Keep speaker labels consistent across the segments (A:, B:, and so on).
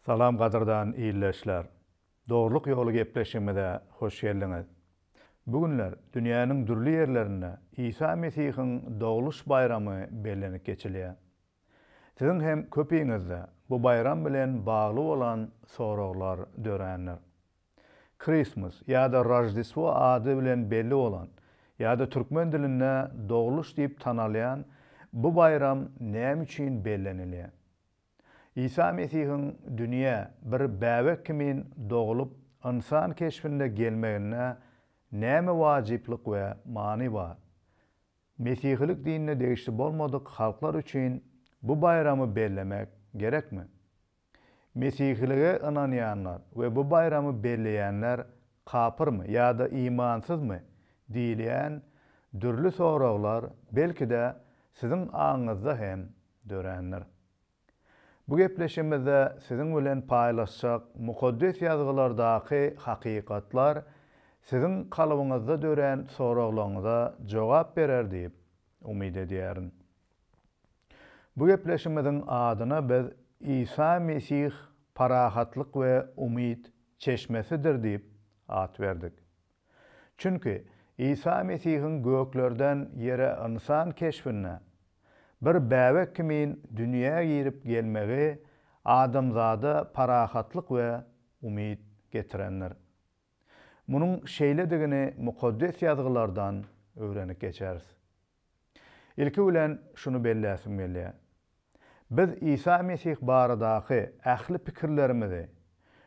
A: Salam gadyrdan ildeşler! Dogrulyk ýoly gepleşigimize hoş geldiňiz. Bu günler dünýäniň dürli ýerlerinde Isa Mesihiň dogluş baýramy bellenip geçilýär. Siziň hem köpiňizde bu baýram bilen bagly bolan soraglar dörändir. Christmas ýa-da Roždestwo ady bilen belli bolan ýa-da türkmen dilinde Dogluş diýip tanalýan bu baýram näme üçin bellenilýär? Isa Mesihiň dünýä bir bäbek kimin doglup ynsan keşbinde gelmeginde näme wajyplyk we many bar? Mesihilik dinine degişli bolmadyk halklar üçin bu baýramy bellemek gerekmi? Mesihilige ynanýanlar we bu baýramy belleýänler kapyrmy ýa-da imansyzmy diýilýän dürli soraglar belki-de siziň aňyňyzda hem dörändir. Bu gepleşigimizde siziň bilen paýlaşjak Mukaddes Ýazgylardaky hakykatlar siziň kalbyňyzda dörän soraglaryňyza jogap berer diýip umyt edýärin. Bu gepleşigimiziň adyna biz Isa Mesih parahatlyk we umyt çeşmesidir diýip at berdik. Çünki Isa Mesihiň göklerden ýere ynsan keşbinde, bir bäbek kimin dünýä girip gelmegi adamzada parahatlyk we umyt getirendir. Munuň şeýledigini Mukaddes Ýazgylardan öwrenip geçeris. Ilki bilen şuny belläsim gelýär. Biz Isa Mesih baradaky ähli pikirlerimizi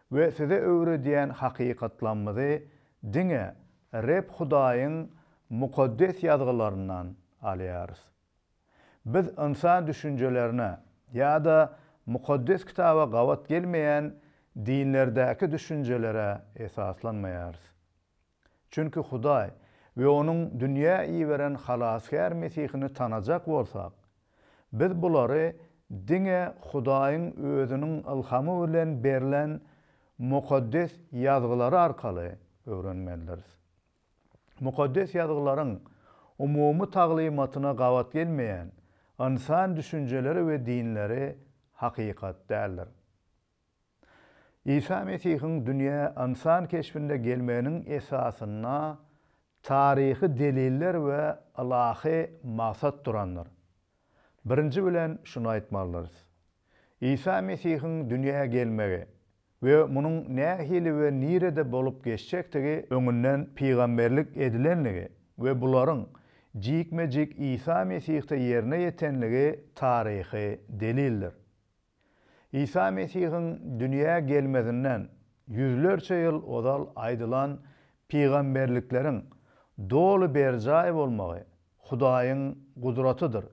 A: we size öwredýän hakykatlarymyzy diňe Reb Hudaýyň Mukaddes Ýazgylaryndan alýarys. Biz ynsan düşünjelerine ýa-da Mukaddes Kitaba gabat gelmeýän dinlerdäki düşünjelere esaslanmaýarys. Çünki Hudaý we Onuň dünýä iberen Halasgär Mesihini tanajak bolsak, biz bulary diňe Hudaýyň Özüniň ylhamy bilen berlen Mukaddes Ýazgylary arkaly öwrenmelidiris. Mukaddes Ýazgylaryň umumy taglymatyna gabat gelmeýän ynsan düşünjeleri we dinleri hakykat däldir. Isa Mesihiň dünýä ynsan keşbinde gelmeginiň esasynda taryhy deliller we ylahy maksat durandyr. Birinji bilen şuny aýtmalydyrys. Isa Mesihiň dünýä gelmegi we munuň nähili we nirede bolup geçjekdigi öňünden pygamberlik edilenligi we bularyň jikme-jik Isa Mesihde ýerine ýetenligi taryhy delildir. Isa Mesihiň dünýä gelmezinden ýüzlerçe ýyl ozal aýdylan pygamberlikleriň doly berjaý bolmagy Hudaýyň gudratydyr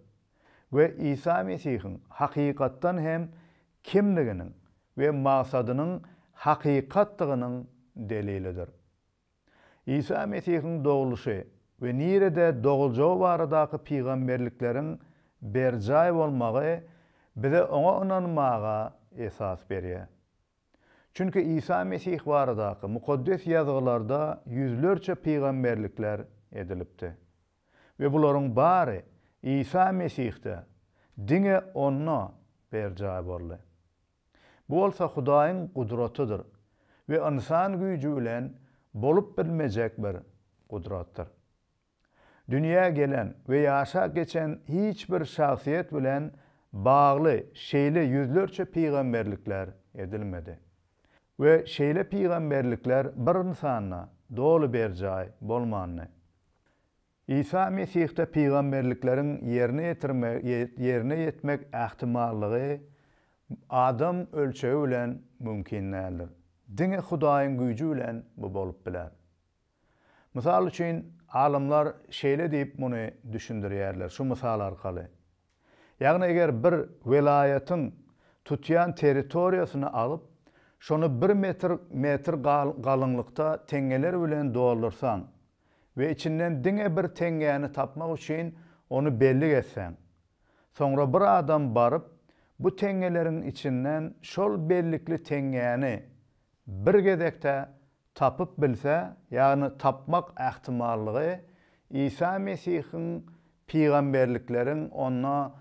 A: we Isa Mesihiň hakykatdan hem kimliginiň we maksadynyň hakykatdygynyň delilidir. Isa Mesihiň dogluşy we nirede doguljagy baradaky pygamberlikleriň berjaý bolmagy bize oňa ynanmaga esas berýär. Çünki Isa Mesih baradaky Mukaddes Ýazgylarda ýüzlerçe pygamberlikler edilipdi. We bularyň bary Isa Mesihde, diňe Onda berjaý boldy. Bu bolsa Hudaýyň gudratydyr we ynsan güýji bilen bolup bilmejek bir gudratdyr. Dünýä gelen we ýaşap geçen hiç bir şahsyýet bilen bagly şeýle ýüzlerçe pygamberlikler edilmedi. We şeýle pygamberlikler bir ynsanda doly berjaý bolmandy. Isa Mesihde pygamberlikleriň ýerine ýetirme ýerine ýetmek ähtimallygy adam ölçegi bilen mümkin däldir. Diňe Hudaýyň güýji bilen bu bolup biler. Mysal üçin, alymlar şeýle diýip muny düşündirýärler şu mysal arkaly. Ýagny eger bir welaýatyň tutýan territoriýasyny alyp, şony bir metr metr galyňlykda teňňeler bilen doldursaň we içinden diňe bir teňňäni tapmak üçin ony bellik etseň, soňra bir adam baryp bu teňňeleriň içinden şol bellikli teňňäni bir gezekde tapyp bilse, ýagny tapmak ähtimallygy Isa Mesihiň pygamberlikleriň onda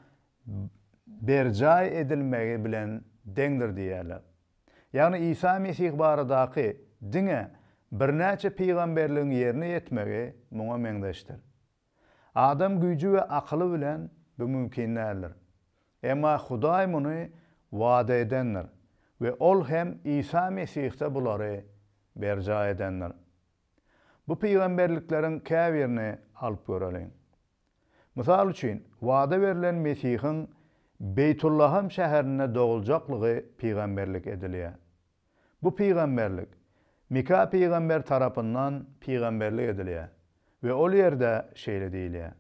A: berjaý edilmegi bilen deňdir diýýärler. Ýagny Isa Mesih baradaky diňe birnäçe pygamberligiň ýerine ýetmegi muňa meňzeşdir. Adam güýji we akyly bilen bu mümkin däldir. Emma Hudaý muny wada edendir we Ol hem Isa Mesihde bulary berjaý edendir. Bu pygamberlikleriň käbirini alyp göreliň. Mysal üçin, wada berlen Mesihiň Beýtullaham şäherinde doguljaklygy pygamberlik edilýär. Bu pygamberlik Mika pygamber tarapyndan pygamberlik edilýär we ol ýerde şeýle diýilýär,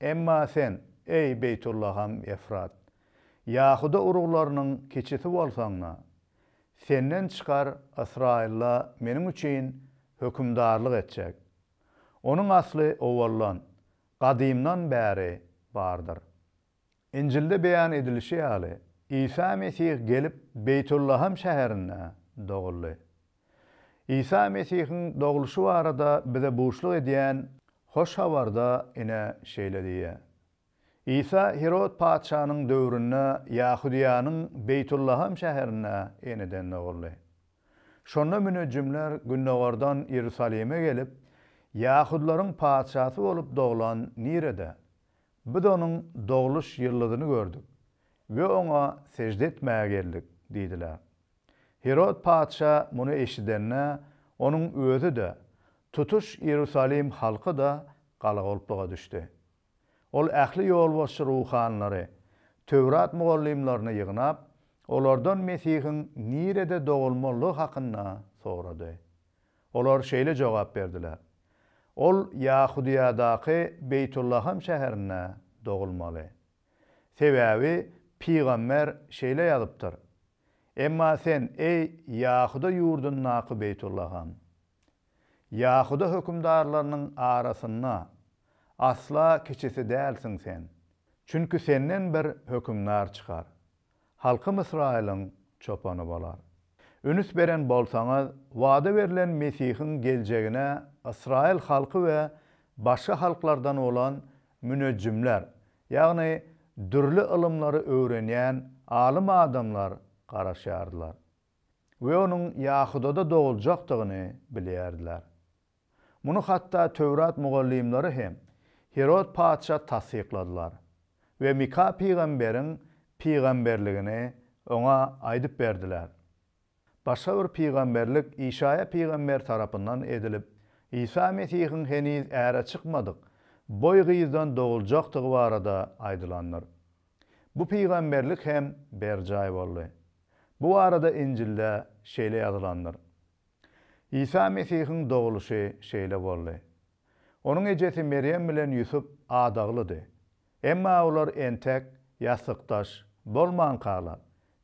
A: Emma sen, eý, Beýtullaham Efrat, Ýahuda uruglarynyň kiçisi bolsaň-da, senden çykar Ysraýylda meniň üçin hökümdarlyk etjek. Onuň asly owaldan, gadymdan bäri bardyr. Injilde beýan edilişi ýaly, Isa Mesih gelip Beýtullaham şäherinde doguldy. Isa Mesihiň dogluşy barada bize buşluk edýän Hoş Habarda ine şeýle diýýär, Isa Hirod patyşanyň döwründe Ýahudyýanyň Beýtullaham şäherinde eneden doguldy. Şonda münejjimler gündogardan Iýerusalime gelip, Ýahudylaryň patyşasy bolup doglan nirede? Biz onuň dogluş ýyldyzyny gördük we oňa sežde etmäge geldik diýdiler. Hirod patyşa muny eşidende, onuň özi-de, tutuş Iýerusalim halky-da galagolpluga düşdi. Ol ähli ýolbaşçy ruhanylary, Töwrat mugallymlaryny ýygnap, olardan Mesihiň nirede dogulmalydygy hakynda sorady. Olar şeýle jogap berdiler, Ol Ýahudyýadaky Beýtullaham şäherinde dogulmaly. Sebäbi pygamber şeýle ýazypdyr, Emma sen, eý, Ýahuda ýurdundaky Beýtullaham, Ýahuda hökümdarlarynyň arasynda asla kiçisi dälsiň sen, çünki senden bir hökümdar çykar. Halkym Ysraýylyň çopany bolar. Ünüs beren bolsaňyz, wada berlen Mesihiň geljegine ysraýyl halky we başga halklardan bolan münejjimler, ýagny dürli ylymlary öwrenýän alym adamlar garaşýardylar we onuň Ýahudada doguljakdygyny bilýärdiler. Muny hatda Töwrat mugallymlary hem Hirod patyşa tassykladylar we Mika pygamberiň pygamberligini oňa aýdyp berdiler. Başga bir pygamberlik Işaýa pygamber tarapyndan edilip, Isa Mesihiň heniz äre çykmadyk, boý gyzdan doguljakdygy barada aýdylandyr. Bu pygamberlik hem berjaý boldy. Bu barada Injilde şeýle ýazylandyr. Isa Mesihiň dogluşy şeýle boldy. Onuň ejesi Merýem bilen Ýusup adaglydy. Emma olar entek ýassykdaş bolmankalar,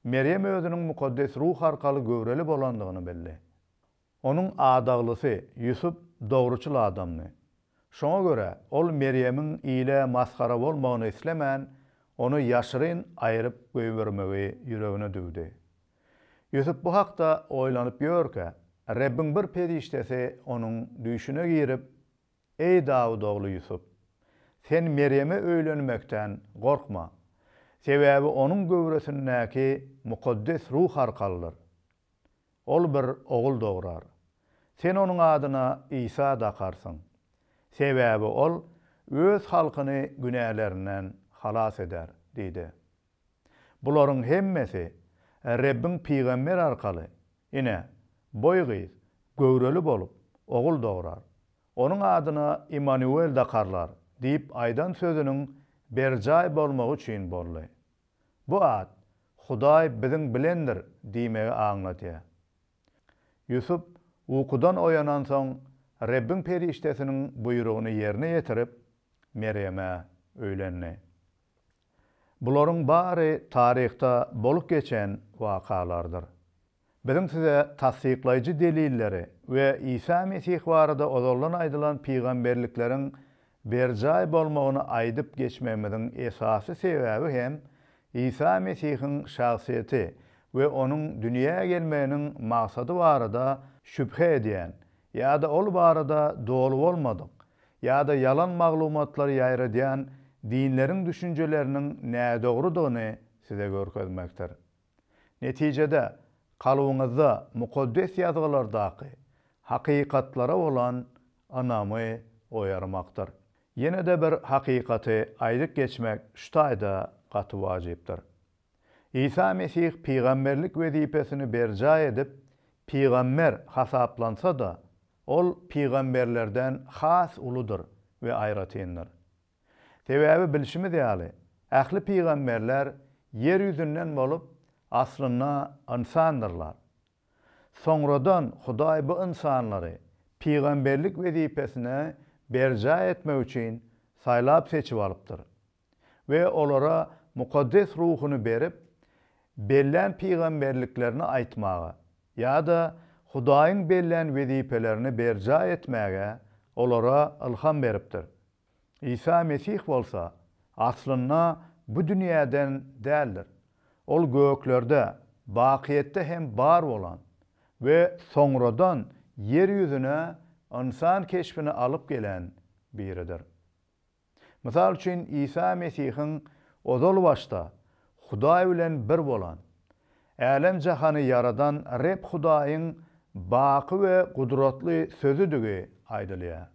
A: Merýem özüniň mukaddes ruh arkaly göwreli bolandygyny bildi. Onuň adaglysy Ýusup dogruçyl adamdy. Şoňa görä, ol Merýemiň ile masgara bolmagyny islemän, ony ýaşyryn aýryp goýbermegi ýüregine düwdi. Ýusup bu hakda oýlanyp ýörkä, Rebbiň bir perişdesi onuň düýşüne girip, Eý, Dawut ogly Ýusup! Sen Merýeme öýlenmekden gorkma. Sebäbi onuň göwresindäki Mukaddes Ruh arkalydyr. Ol bir ogul dograr. Sen onuň adyna Isa dakarsyň. Sebäbi ol Öz halkyny günälerinden halas eder diýdi. Bularyň hemmesi Rebbiň pygamber arkaly, Ine, boý gyz, göwreli bolup, ogul dograr. Onuň adyna Immanuel dakarlar diýip aýdan sözüniň berjaý bolmagy üçin boldy. Bu at, Hudaý biziň bilendir diýmegi aňladýar. Ýusup ukudan oýanansoň, Rebbiň perişdesiniň buýrugyny ýerine ýetirip, Merýeme öýlendi. Bularyň bary taryhda bolup geçen wakalardyr. Biziň size tassyklaýjy delilleri we Isa Mesih barada ozaldan aýdylan pygamberlikleriň berjaý bolmagyny aýdyp geçmegimiziň esasy sebäbi hem Isa Mesihiň şahsyýeti we onuň dünýä gelmeginiň maksady barada şübhe edýän ýa-da ol barada doly bolmadyk ýa-da ýalan maglumatlary ýaýradýan dinleriň düşünjeleriniň nädogrudygyny size görkezmekdir. Netijede, Kalbyňyzda Mukaddes Ýazgylardaky hakykatlara bolan ynamy oýarmakdyr. Ýene-de bir hakykaty aýdyp geçmek şu taýda gaty wajypdyr. Isa Mesih pygamberlik wezipesini berjaý edip, pygamber hasaplansa-da, ol pygamberlerden has uludyr we aýratyndyr. Sebäbi bilşimiz ýaly, ähli pygamberler ýer ýüzünden bolup, aslynda ynsandyrlar. Soňradan Hudaý bu ynsanlary pygamberlik wezipesini berjaý etmek üçin saýlap-seçip alypdyr we olara mukaddes ruhuny berip, bellän pygamberliklerini aýtmaga ýa-da Hudaýyň bellän wezipelerini berjaý etmäge olara ylham beripdir. Isa Mesih bolsa, aslynda bu dünýäden däldir. Ol göklerde, bakyýetde hem bar bolan we soňradan ýer ýüzüne ynsan keşbini alyp gelen biridir. Mysal üçin, Isa Mesihiň ozal başda Hudaý bilen bir bolan, älem-jahany ýaradan Reb Hudaýyň baky we gudratly Sözüdigi aýdylýar.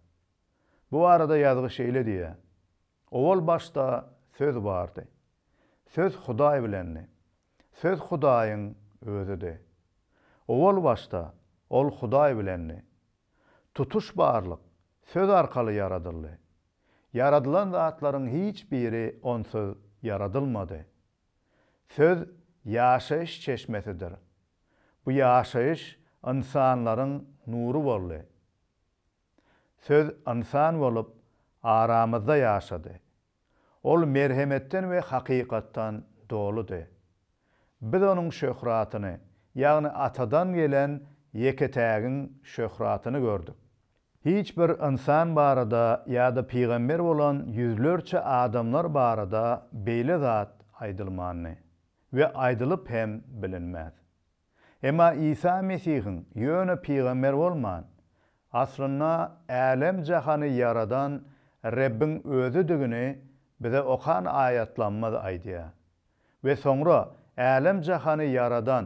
A: Bu barada ýazgy şeýle diýýär, Owal başda Söz bardy. Söz Hudaý bilendi. Söz Hudaýyň Özüdi. Owal başda Ol Hudaý bilendi. Tutuş barlyk Söz arkaly ýaradyldy. Ýaradylan zatlaryň hiç biri Onsuz ýaradylmady. Söz ýaşaýyş çeşmesidir. Bu ýaşaýyş ynsanlaryň nury boldy. Söz ynsan bolup, aramyzda ýaşady. Ol merhemetden we hakykatdan doludy. Biz Onuň şöhratyny, ýagny Atadan gelen ýeke-tägiň şöhratyny gördük. Hiç bir ynsan barada ýa-da pygamber bolan ýüzlerçe adamlar barada beýle zat aýdylmandy we aýdylyp hem bilinmez. Emma Isa Mesihiň ýöne pygamber bolman, aslynda älem-jahany ýaradan Rebbiň Özüdigini bize okan aýatlamyz aýdýar. We soňra älem-jahany ýaradan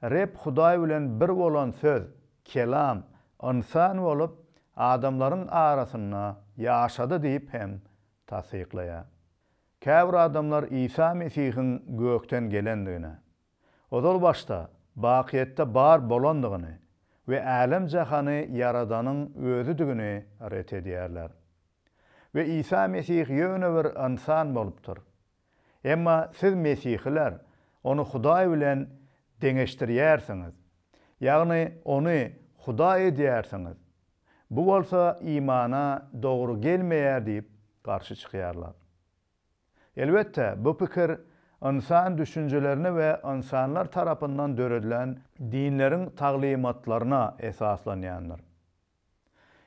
A: Reb Hudaý bilen bir bolan Söz, Kelam, ynsan bolup, adamlaryň arasynda ýaşady diýip hem tassyklaýar. Käbir adamlar Isa Mesihiň gökden gelendigine, Ozal başda bakyýetde bar bolandygyny we älem-jahany Ýaradanyň Özüdigini ret edýärler. We Isa Mesih ýöne bir ynsan bolupdyr. Emma siz mesihiler Ony Hudaý bilen deňeşdirýärsiňiz. Ýagny Ony Hudaý edýärsiňiz. Bu bolsa imana dogry gelmeýär diýip garşy çykýarlar. Elbetde, bu pikir ynsan düşünjelerine we ynsanlar tarapyndan döredilen dinleriň taglymatlaryna esaslanýandyr.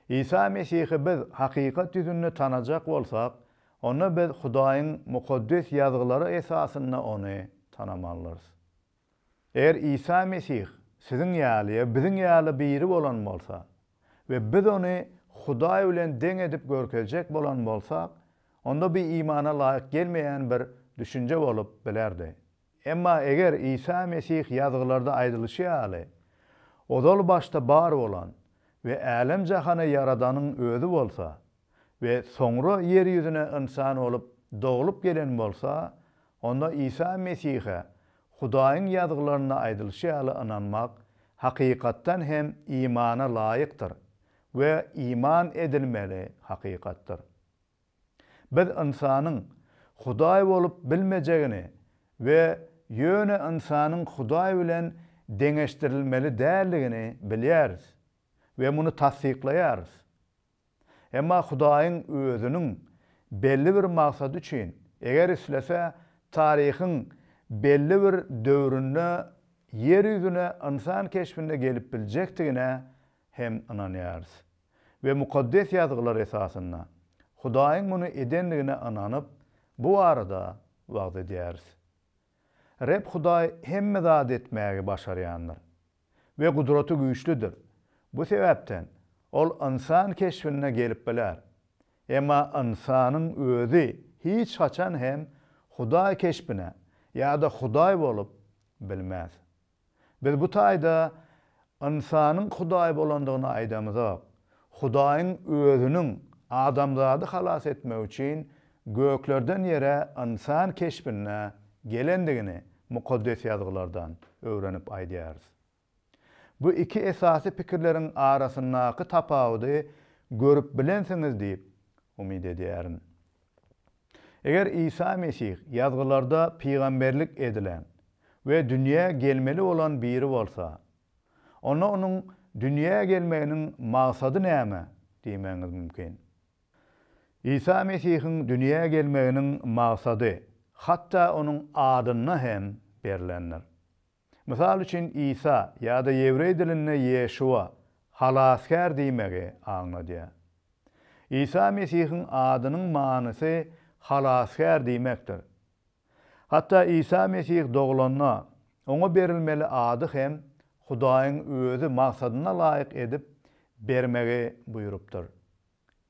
A: Isa Mesihi biz hakykat ýüzünde tanajak bolsak, onda biz Hudaýyň Mukaddes Ýazgylary esasynda Ony tanamalydyrys. Eger Isa Mesih siziň ýaly ýa biziň ýaly biri bolan bolsa we biz Ony Hudaý bilen deň edip görkezjek bolan bolsak, onda bu imana laýyk gelmeýän bir düşünje bolup bilerdi. Emma eger Isa Mesih Ýazgylarda aýdylyşy ýaly, ozal başda bar bolan we älem-jahany Ýaradanyň Özi bolsa, we soňra ýer ýüzüne ynsan bolup doglup gelen bolsa, onda Isa Mesihe Hudaýyň Ýazgylarynda aýdylyşy ýaly ynanmak hakykatdan hem imana laýykdyr we iman edilmeli hakykatdyr. Biz ynsanyň Hudaý bolup bilmejegini we ýöne ynsanyň Hudaý bilen deňeşdirilmeli däldigini bilýäris we muny tassyklaýarys. Emma Hudaýyň Özüniň belli bir maksady üçin, eger islese, taryhyň belli bir döwründe ýer ýüzüne ynsan keşbinde gelip biljekdigine hem ynanýarys. We Mukaddes Ýazgylar esasynda, Hudaýyň muny edendigine ynanyp, bu barada wagyz edýäris. Reb Hudaý hemme zady etmäge başarýandyr we gudraty güýçlüdir. Bu sebäpden, Ol ynsan keşbinde gelip biler. Emma ynsanyň özi hiç haçan hem Hudaý keşbine ýa-da Hudaý bolup bilmez. Biz bu taýda ynsanyň Hudaý bolandygyny aýdamyzok. Hudaýyň Özüniň adamzady halas etmek üçin göklerden ýere ynsan keşbinde gelendigini Mukaddes Ýazgylardan öwrenip aýdýarys. Bu iki esasy pikirleriň arasyndaky tapawudy görüp bilensiňiz diýip umyt edýärin. Eger Isa Mesih Ýazgylarda pygamberlik edilen we dünýä gelmeli bolan biri bolsa, onda onuň dünýä gelmeginiň maksady näme diýmegiňiz mümkin. Isa Mesihiň dünýä gelmeginiň maksady hatda onuň adynda hem berlendir. Mysal üçin, Isa ýa-da ýewreý dilinde Ýeşuwa, Halasgär diýmegi aňladýar. Isa Mesihiň adynyň manysy Halasgär diýmekdir. Hatda Isa Mesih doglanda, oňa berilmeli ady hem Hudaýyň özi maksadyna laýyk edip bermegi buýrupdyr.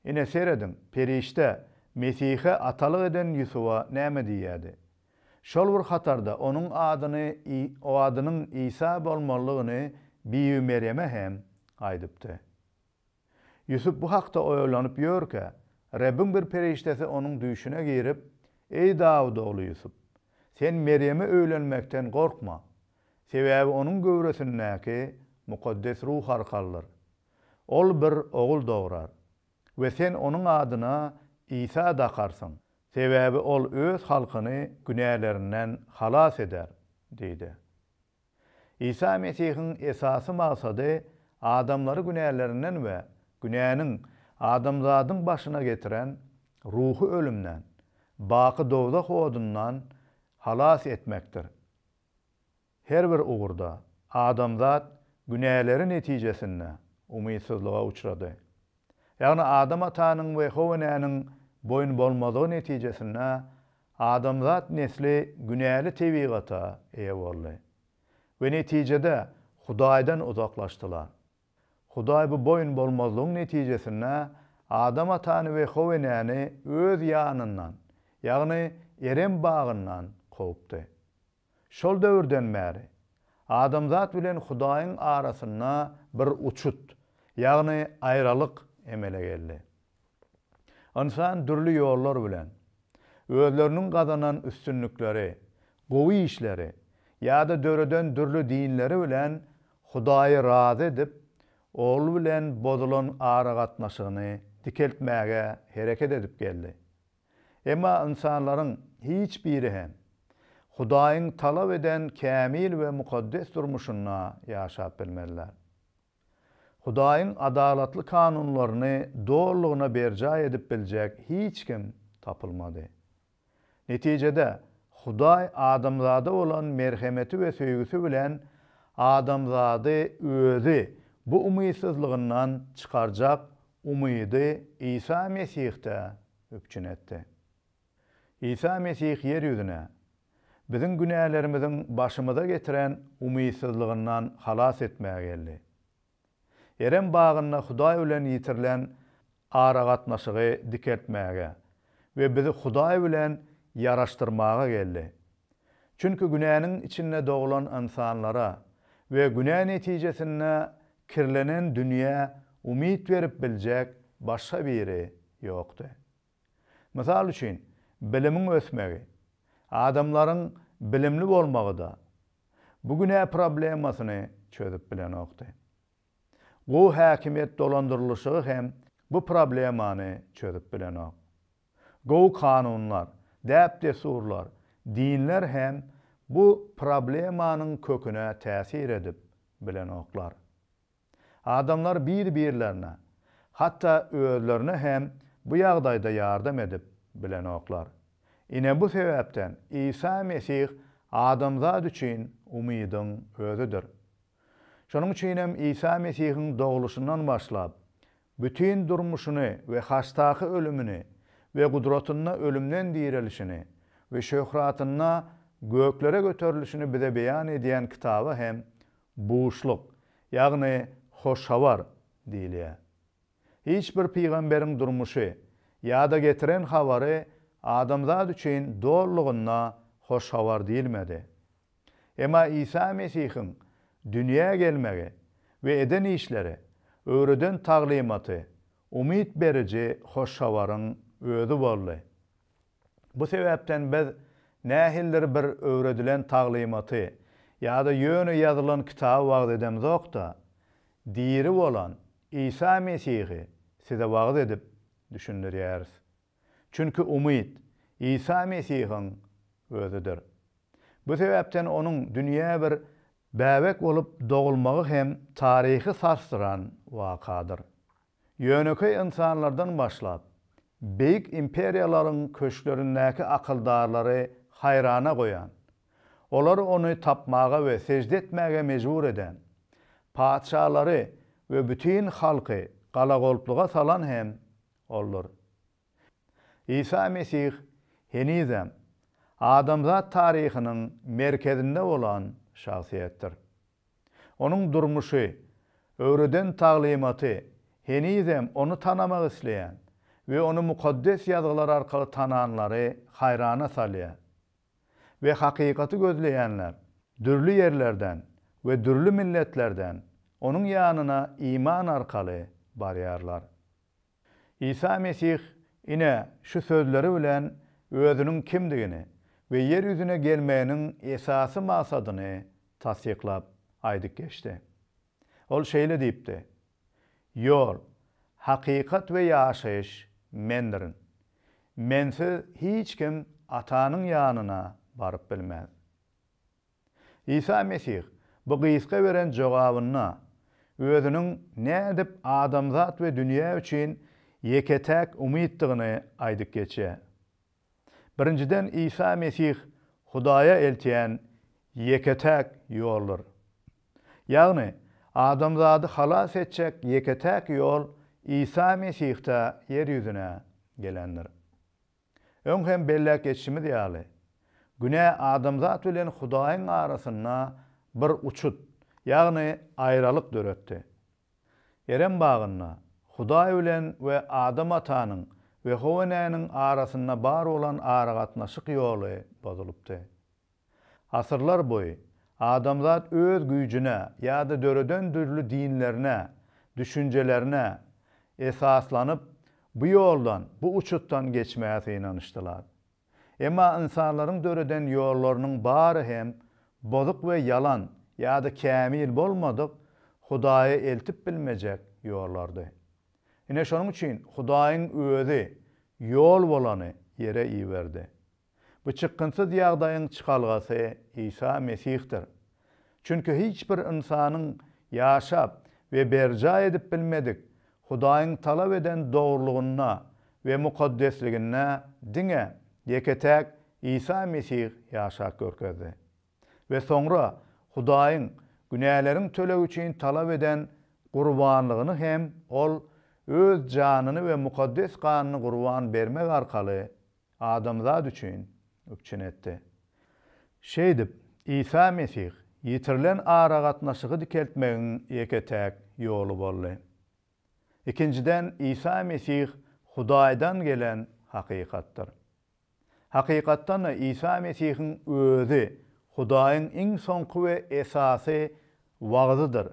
A: Ine, serediň, perişde Mesihe atalyk eden Ýusuba näme diýýärdi. Şol bir hatarda onuň adyny adynyň Isa bolmalydygyny Bibi Merýeme hem aýdypdy. Ýusup bu hakda oýlanyp ýörkä, Rebbiň bir perişdesi onuň düýşüne girip, Eý, Dawut ogly Ýusup, sen Merýeme öýlenmekden gorkma, sebäbi onuň göwresindäki Mukaddes Ruh arkalydyr. Ol bir ogul dograr we sen onuň adyna Isa dakarsyň, sebäbi ol öz halkyny günälerinden halas eder diýdi. Isa Mesihiň esasy maksady adamlary günälerinden we günäniň adamzadyň başyna getiren ruhy ölümden, baky dowzah odundan halas etmekdir. Her bir ugurda adamzat günäleri netijesinde umytsyzlyga uçrady. Ýagny Adam atanyň we How enäniň boýun bolmazlygy netijesinde adamzat nesli günäli tebigata eýe boldy we netijede Hudaýdan uzaklaşdylar. Hudaý bu boýun bolmazlygyň netijesinde Adam atany we How enäni öz ýanyndan, ýagny Erem bagyndan kowupdy. Şol döwürden bäri, adamzat bilen Hudaýyň arasynda bir uçut, ýagny aýralyk emele geldi. Ynsan dürli ýollar bilen, özleriniň gazanan üstünlikleri, gowy işleri ýa-da döreden dürli dinleri bilen Hudaýy razy edip, Ol bilen bozulan aragatnaşygyny dikeltmäge hereket edip geldi. Emma ynsanlaryň hiç biri hem Hudaýyň talap eden kämil we mukaddes durmuşynda ýaşap bilmezler. Hudaýyň adalatly kanunlaryny dolulygyna berjaý edip biljek hiç kim tapylmady. Netijede, Hudaý adamzada bolan merhemeti we söýgüsi bilen adamzady özi bu umytsyzlygyndan çykarjak umydy Isa Mesihde üpjün etdi. Isa Mesih ýer ýüzüne, biziň günälerimiziň başymyza getiren umytsyzlygyndan halas etmäge geldi. Erem bagynda Hudaý bilen ýitirilen aragatnaşygy dikeltmäge we bizi Hudaý bilen ýaraşdyrmaga geldi. Çünki günäniň içinde doglan ynsanlara we günä netijesinde kirlenen dünýä umyt berip biljek başga biri ýokdy. Mysal üçin, bilimiň ösmegi, adamlaryň bilimli bolmagy-da bu günä problemasyny çözüp bilenokdy. Gowy häkimiýet dolandyrylyşygy hem bu problemany çözüp bilenok. Gowy kanunlar, däp-dessurlar, dinler hem bu problemanyň köküne täsir edip bilenoklar. Adamlar bir-birlerine, hatda özlerine hem bu ýagdaýda ýardam edip bilenoklar. Ine bu sebäpden Isa Mesih adamzat üçin umydyň özüdir. Şonuň üçin hem Isa Mesihiň dogluşyndan başlap, bütin durmuşyny we haçdaky ölümini we gudratynda ölümden direlişini we şöhratynda göklere göterilişini bize beýan edýän kitaba hem Buşluk, ýagny Hoş Habar diýilýär. Hiç bir pygamberiň durmuşy ýa-da getiren habary adamzat üçin dolulygynda Hoş Habar diýilmedi. Emma Isa Mesihiň. dünýä gelmegi we eden işleri, öwreden taglymaty umyt beriji Hoş Habaryň özi boldy. Bu sebäpden biz nähilidir bir öwredilen taglymaty ýa-da ýöne ýazylan kitaby wagyz edemzok-da, diri bolan Isa Mesihi size wagyz edip düşündirýäris. Çünki umyt, Isa Mesihiň Özüdir. Bu sebäpden Onuň dünýä bir bäbek bolup dogulmagy hem taryhy sarsdyran wakadyr. Ýönekeý ynsanlardan başlap, beýik imperiýalaryň köşklerindäki akyldarlary haýrana goýan, olary ony tapmaga we sežde etmäge mejbur eden, patyşalary we bütin halky galagolpluga salan hem Oldur. Isa Mesih henizem adamzat taryhynyň merkezinde bolan şahsyýetdir. Onuň durmuşy, öwreden taglymaty henizem ony tanamak isleýän we ony Mukaddes Ýazgylar arkaly tananlary haýrana salýar. We hakykaty gözleýänler dürli ýerlerden we dürli milletlerden onuň ýanyna iman arkaly barýarlar. Isa Mesih, ine, şu sözleri bilen Özüniň kimdigini we ýer ýüzüne gelmeginiň esasy maksadyny tassyklap aýdyp geçdi. Ol şeýle diýipdi, Ýol, hakykat we ýaşaýyş Mendirin. Mensiz hiç kim Atanyň ýanyna baryp bilmez. Isa Mesih bu gysga beren jogabynda Özüniň nädip adamzat we dünýä üçin ýeke-täk umytdygyny aýdyp geçýär. Birinjiden, Isa Mesih Hudaýa eltýän ýeke-täk ýoldur. Ýagny, adamzady halas etjek ýeke-täk ýol Isa Mesihde ýer ýüzüne gelendir. Öň hem belläp geçişimiz ýaly, günä adamzat bilen Hudaýyň arasynda bir uçut, ýagny aýralyk döretdi. Erem bagynda Hudaý bilen we Adam atanyň we How enäniň arasynda bar bolan aragatnaşyk ýoly bozulypdy. Asyrlar boýy adamzat öz güýjüne ýa-da döreden dürli dinlerine, düşünjelerine esaslanyp bu ýoldan, bu uçutdan geçmäge synanyşdylar. Emma ynsanlaryň döreden ýollarynyň bary hem bozuk we ýalan ýa-da kämil bolmadyk Hudaýa eltip bilmejek ýollardy. Ine şonuň üçin Hudaýyň özi ýol bolany ýere iberdi. Bu çykgynsyz ýagdaýyň çykalgasy Isa Mesihdir. Çünki hiç bir ynsanyň ýaşap we berjaý edip bilmedik Hudaýyň talap eden dogrulygynda we mukaddesliginde diňe ýeke-täk Isa Mesih ýaşap görkezdi. We soňra Hudaýyň günäleriň tölegi üçin talap eden gurbanlygyny hem Ol Öz janyny we mukaddes ganyny gurban bermek arkaly adamzat üçin üpjün etdi. Şeýdip, Isa Mesih ýitirilen aragatnaşygy dikeltmegiň ýeke-täk ýoly boldy. Ikinjiden, Isa Mesih Hudaýdan gelen hakykatdyr. Hakykatdan-da, Isa Mesihiň özi Hudaýyň iň soňky we esasy wagzydyr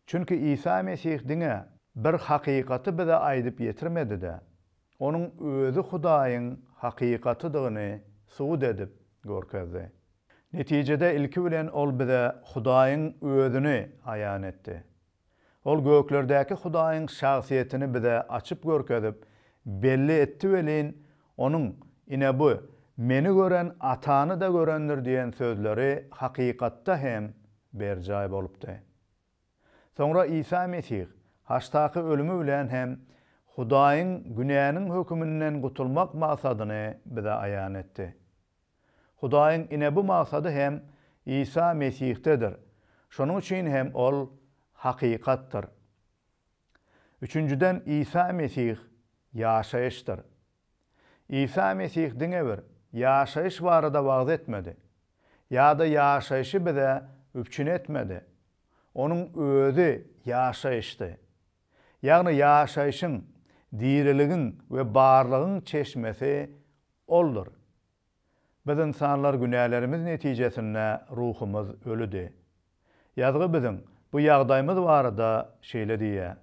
A: Çünki Isa Mesih diňe bir hakykaty bize aýdyp ýetirmedi-de, Onuň Özi Hudaýyň hakykatydygyny subut edip görkezdi. Netijede ilki bilen Ol bize Hudaýyň Özüni aýan etdi. Ol göklerdäki Hudaýyň şahsyýetini bize açyp görkezip, belli etdi welin, Onuň, Ine bu, Meni gören Atany-da görendir diýen sözleri hakykatda hem berjaý bolupdy. Soňra Isa Mesih haçdaky ölümi bilen hem Hudaýyň günäniň höküminden gutulmak maksadyny bize aýan etdi. Hudaýyň ine bu maksady hem Isa Mesihdedir, şonuň üçin hem Ol hakykatdyr. Üçünjiden Isa Mesih ýaşaýyşdyr. Isa Mesih diňe bir ýaşaýyş barada wagyz etmedi ýa-da ýaşaýşy bize üpjün etmedi. Onuň özi ýaşaýyşdy. Ýagny ýaşaýşyň, diriligiň we barlygyň çeşmesi Oldur. Biz ynsanlar günälerimiz netijesinde ruhumyz ölüdi. Ýazgy biziň bu ýagdaýymyz barada şeýle diýýär,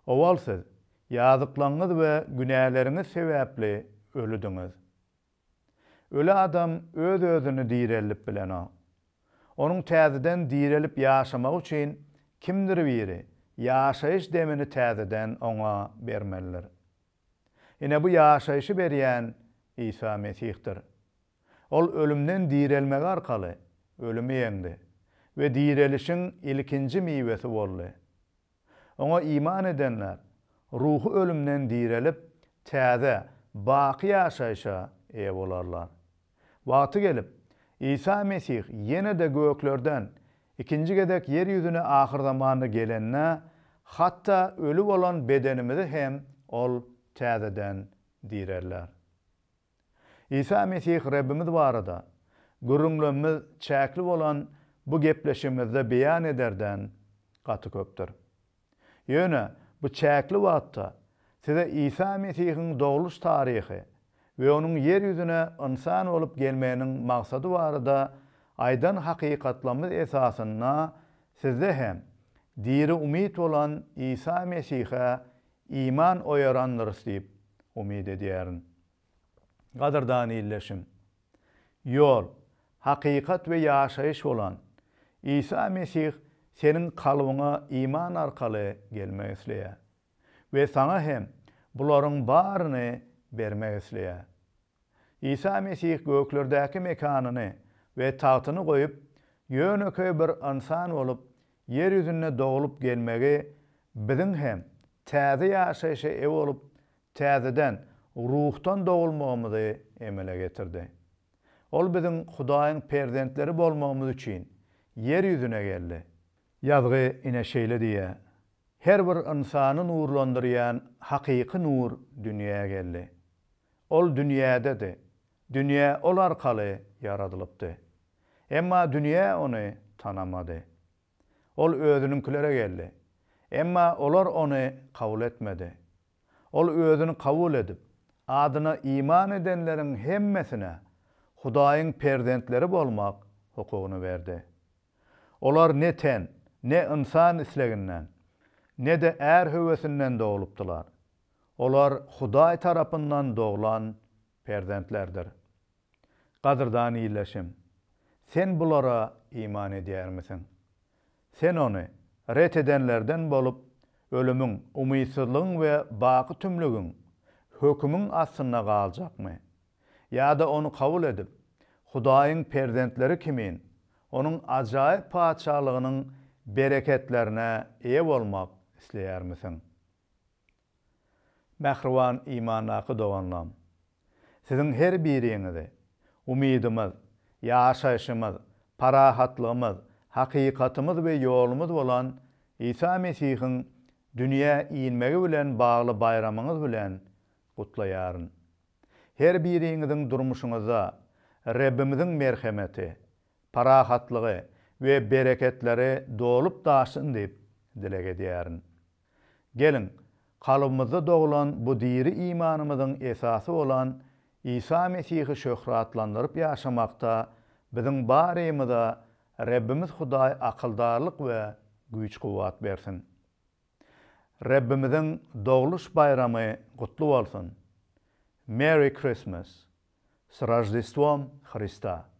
A: Owal siz ýazyklaryňyz we günäleriňiz sebäpli ölüdiňiz. Öli adam öz-özüni direldip bilenok. Onuň täzeden direlip ýaşamagy üçin kimdir biri ýaşaýyş demini täzeden oňa bermelidir. Ine bu ýaşaýşy berýän Isa Mesihdir. Ol ölümden direlmegi arkaly ölümi ýeňdi we direlişiň ilkinji miwesi boldy. Oňa iman edenler ruhy ölümden direlip, täze, baky ýaşaýşa eýe bolarlar. Wagty gelip, Isa Mesih ýene-de göklerden ikinji gezek ýer ýüzüne ahyrzamanda gelende, hatda öli bolan bedenimizi hem Ol täzeden direlder. Isa Mesih Rebbimiz barada gürrüňlerimiz çäkli bolan bu gepleşigimizde beýan ederden gaty köpdür. Ýöne bu çäkli wagtda size Isa Mesihiň dogluş taryhy we onuň ýer ýüzüne ynsan bolup gelmeginiň maksady barada aýdan hakykatlarymyz esasynda sizde hem diri umyt bolan Isa Mesihe iman oýarandyrys diýip umyt edýärin. Gadyrdan ildeşim! Ýol, hakykat we ýaşaýyş bolan Isa Mesih seniň kalbyňa iman arkaly gelmek isleýär we saňa hem bularyň baryny bermek isleýär. Isa Mesih göklerdäki mekanyny we tagtyny goýup, ýönekeý bir ynsan bolup ýer ýüzünde doglup gelmegi biziň hem täze ýaşaýşa eýe bolup täzeden ruhdan dogulmagymyzy emele getirdi. Ol biziň Hudaýyň perzentleri bolmagymyz üçin ýer ýüzüne geldi. Ýazgy ine şeýle diýýär, Her bir ynsany nurlandyrýan hakyky nur dünýä geldi. Ol dünýädedi, dünýä Ol arkaly ýaradylypdy. Emma dünýä Ony tanamady. Ol Özüniňkilere geldi. Emma olar Ony kabul etmedi. Ol Özüni kabul edip, adyna iman edenleriň hemmesine Hudaýyň perzentleri bolmak hukugyny berdi. Olar ne ten, ne ynsan isleginden, ne-de är höwesinden doglupdylar. Olar Hudaý tarapyndan doglan perzentlerdir. Gadyrdan ildeşim, sen bulara iman edýärmisiň? Sen ony ret edenlerden bolup, ölümiň, umytsyzlygyň we baky tümlügiň, hökümiň astynda galjakmy? Ýa-da ony kabul edip, Hudaýyň perzentleri kimin, Onuň ajaýyp Patyşalygynyň bereketlerine eýe bolmak isleýärmisiň? Mähriban imandaky doganlam! Siziň her biriňizi umydymyz, ýaşaýşymyz, parahatlygymyz, hakykatymyz we ýolumyz bolan Isa Mesihiň dünýä inmegi bilen bagly baýramyňyz bilen gutlaýaryn. Her biriňiziň durmuşyňyzda Rebbimiziň merhemeti, parahatlygy we bereketleri dolup-daşsyn diýip dileg edýärin. Geliň, kalbymyzda doglan bu diri imanymyzyň esasy bolan Isa Mesihi şöhratlandyryp ýaşamakda biziň barymyza Rebbimiz Hudaý akyldarlyk we güýç-kuwwat bersin. Rebbimiziň dogluş baýramy gutly bolsun! Merry Christmas! S Roždestwom Hrista!